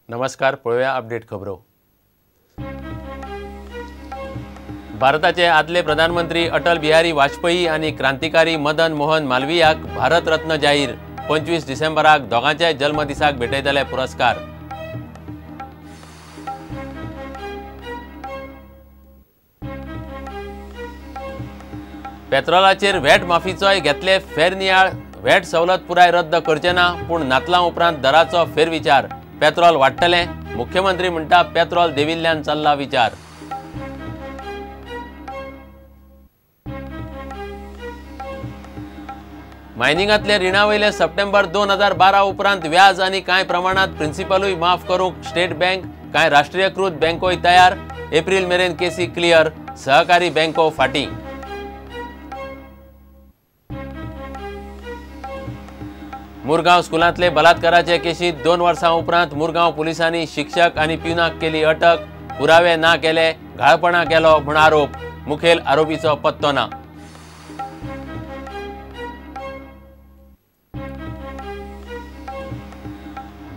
नमस्कार, पळोवया अपडेट खबरो। भारताचे आदले प्रधानमंत्री अटल बिहारी वाजपेयी आनी क्रांतिकारी मदन मोहन मालवीयाक भारत रत्न जाहीर। 25 डिसेंबराक दोगांच्याय जल्मदिसाक भेटयतले पुरस्कार। पेट्रोलाचेर व्हॅट माफीचोय घेतले फेरनियाळ। व्हॅट सवलत पुराय रद्द करचे ना, पूण नातलां उपरांत दराचो फेरविचार। पेट्रोल वाडटलें, मुख्यमंत्री म्हणटा पेट्रोल देविल्ल्यान चल्ला विचार। मायनिंगांतले रिणा वयले सप्टेंबर 2012 उपरांत व्याज आनी कांय प्रमाणांत प्रिन्सिपलूय माफ करूंक स्टेट बँक, कांय राष्ट्रीयकृत बँकोय तयार। एप्रील मेरेन केसी क्लियर, सहकारी बँको फाटीं। मुरगांव स्कुलांतले बलात्काराचे केशींत 2 वर्सां उपरांत मुरगांव पुलिसांनी शिक्षक आनी प्युनाक केली अटक। पुरावे ना केले, घाळपणा केलो म्हूण आरोप। मुखेल आरोपीचो पत्तो ना।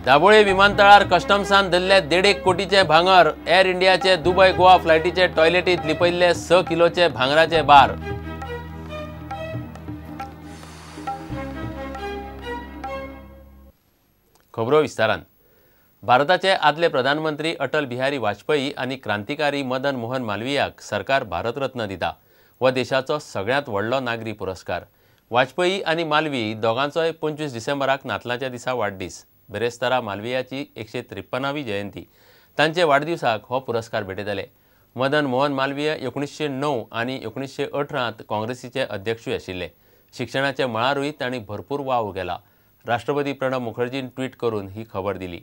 दाबोळे विमानतळार कस्टम्सान धरले 1.5 कोटीचे भांगर। एअर इंडियाचे दुबय गोवा फ्लायटीचे टॉयलेटीत लिपयल्ले 6 किलोचे भांगराचे बार। खबरो विस्तारान। भारताचे आदले प्रधानमंत्री अटल बिहारी वाजपेयी आनी क्रांतिकारी मदन मोहन मालवीयाक सरकार भारतरत्न दिता। हो देशाचो सगळ्यांत व्हडलो नागरी पुरस्कार। वाजपेयी आनी मालवी दोगांचोय 25 डिसेंबराक नातलांच्या दिसा वाडदीस। बिरेस्तारा मालवीयाची 153वी जयंती। तांचे वाडदिवसाक हो पुरस्कार भेटयतले। मदन मोहन मालवीय 1909 आनी 1918 काँग्रेसीचे अध्यक्षूय आशिल्ले। शिक्षणाच्या मळारूय तांणी भरपूर वावर केला। राष्ट्रपती प्रणब मुखर्जीन ट्वीट करून ही खबर दिली।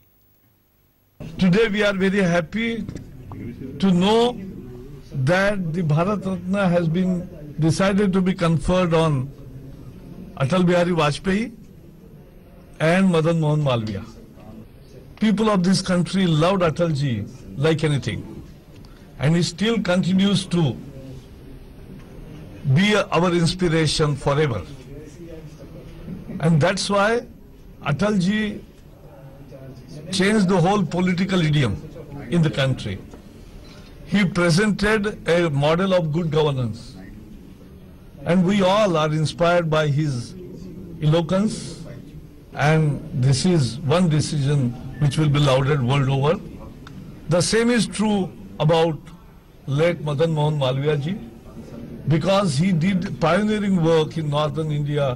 Today we are very happy to know that the Bharat Ratna has been decided to be conferred on Atal Bihari Vajpayee and Madan Mohan Malviya. People of this country loved Atalji like anything, and he still continues to be our inspiration forever. And that's why Atalji changed the whole political idiom in the country. He presented a model of good governance, and we all are inspired by his eloquence, and this is one decision which will be lauded world over. The same is true about late Madan Mohan Malviya ji, because he did pioneering work in northern India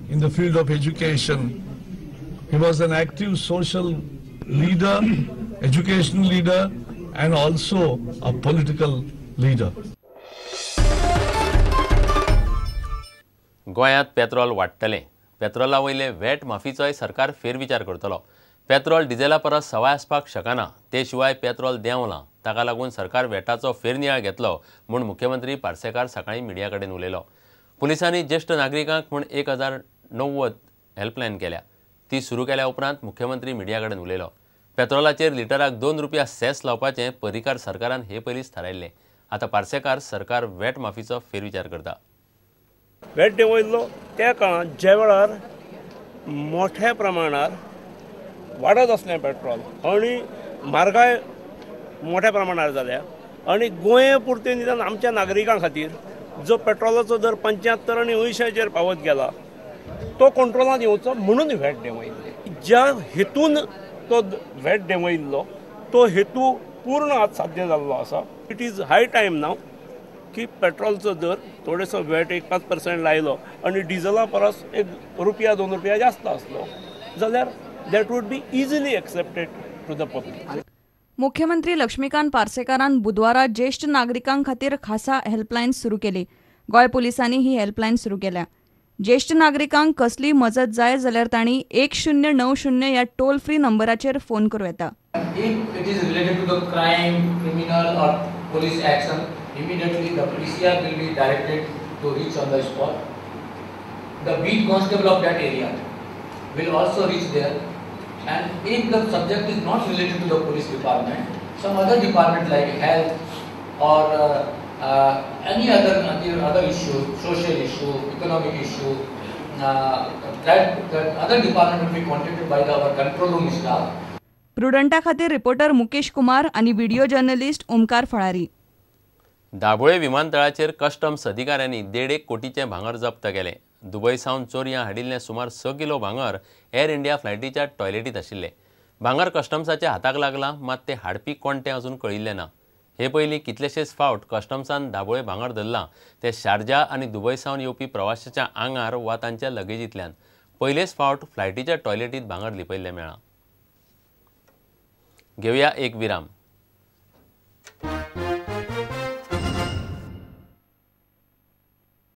in the field of education. He was an active social leader, educational leader, and also a political leader. गोंयांत petrol वाडटलें। पेट्रोला वयले VAT माफीचोय सरकार फेरविचार करतलो। Petrol डिझेला परस सवाय आसपाक शकना, ते शिवाय पेट्रोल देंवलां, ताका लागून सरकार व्हॅटाचो फेरनियाळ घेतलो म्हूण मुख्यमंत्री पार्सेकार सकाळीं मिडिया कडेन उलयलो। पुलिसांनी ज्येश्ठ नागरिकांक म्हूण 1090 हेल्पलायन केल्या। ती सुरू केल्या उपरांत मुख्यमंत्री मिडिया कडेन उलयलो। पेट्रोलाचेर लिटराक 2 रुपया सेस लावपाचें पर्रीकार सरकारान हे पयलींच थारायल्लें। आतां पार्सेकार सरकार व्हॅट माफीचो फेरविचार करता। व्हॅट देंवयल्लो त्या काळांत ज्या वेळार मोठ्या प्रमाणार वाडत आसलें पेट्रोल आनी म्हारगाय मोठ्या प्रमाणार जाल्या आनी गोंय पुरतें निदान आमच्या नागरिकां खातीर जो पेट्रोलाचो दर 75 आनी 80चेर पावत गेला तो कंट्रोलांत येवचो म्हणून व्हॅट देंवयल्ले। ज्या हेतून तो व्हॅट देंवयल्लो तो हेतू पूर्ण आज साध्य जाल्लो आसा। It is high time now की पेट्रोलचो दर थोडेसो व्हॅट एक 5% लायलो आनी डिझला परस 1 रुपया 2 रुपया जास्त आसलो जाल्यार that would be easily accepted to the public. मुख्यमंत्री लक्ष्मीकांत पार्सेकारान बुधवारा ज्येष्ठ नागरिकां खातीर खासा हेल्पलायन सुरू केली। गोंय पुलिसांनी ही हेल्पलायन सुरू केल्या। ज्येष्ठ नागरिकांक कसली मजत जाय जाल्यार तांणी 1090 ह्या टोल फ्री नंबराचेर फोन करूं येता। If it is related to the crime, criminal or police action, immediately the PCR will be directed to reach on the spot. The beat constable of that area will also reach there, and if the subject is not related to the police department, some other department like health or any other issue, social issue, economic issue, that other department will be contacted by our control room staff. प्रुडंटा खातीर reporter Mukesh Kumar आनी video journalist Omkar फळारी. Dabolim विमानतळाचेर customs अधिकाऱ्यांनी 1.5 कोटीचें भांगर जप्त केलें. Dubai सावन चोरयां हाडिल्लें सुमार 6 किलो भांगर एअर इंडिया फ्लायटीच्या टॉयलेटींत आशिल्लें. भांगर कस्टम्साच्या हाताक लागलां, मात ते हाडपी कोण तें अजून कळिल्लें ना. हे पयलीं कितलेशेच फावट कस्टम्सान दाबोळे भांगर धरलां ते शारजा आनी दुबय सावन येवपी प्रवाशाच्या आंगार वा तांच्या लगेजींतल्यान. पयलेच फावट फ्लायटीच्या टॉयलेटींत भांगर लिपयल्लें मेळ्ळां. घेवया एक विराम.